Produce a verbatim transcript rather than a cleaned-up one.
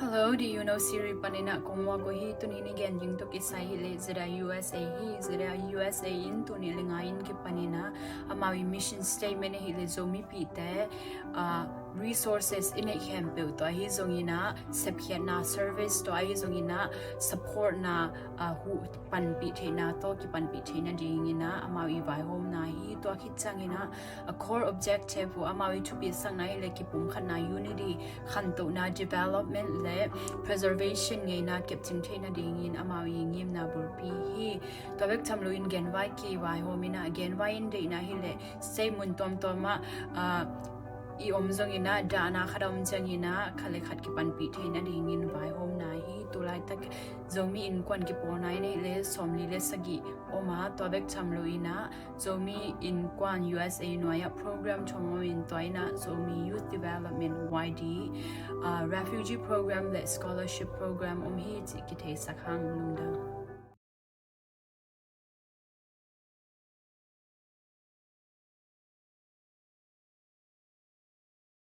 Hello, the You Know series panin ah kong muak uh hi. Tuni in i gen ding tawh kisai hileh Zeda U S A hi. Zeda U S A in tuni le nga in kipanin ah amau i mission statement ahileh Zomipihte ah resources i neih khempeuh tawh ahi zongin ah sepkhiatna service tawh ahi zongin ah supportna ah huh panpih theihna tawh kipanpih theihna dingin ah amau i vaihawmna hi. Tua khit ciangin ah a core objective uh amau i thupitsakna hileh kipumkhatna, unity, khantohna, development le preservation ngeina kepcing theihna dingin amau i ngimna bulpi hi. Tua bek tham loin genvai kivaihawm in ah genvai in deihna hileh state mun tuamtuam ah ah i om zongin ah dahna khat a om ciangin ah khat le khat kipanpih theihna dingin vaihawmna hi. Tulaitak Zomi Innkuan kipawlna in ahileh sawmli le sagih om a, tua bek tham loin ah Zomi Innkuan U S A nuai ah program thong om in, tua in ah Zomi Youth Development, Y D, ah, Refugee Program le Scholarship Program om hi cih kitheisak hang. Lungdam.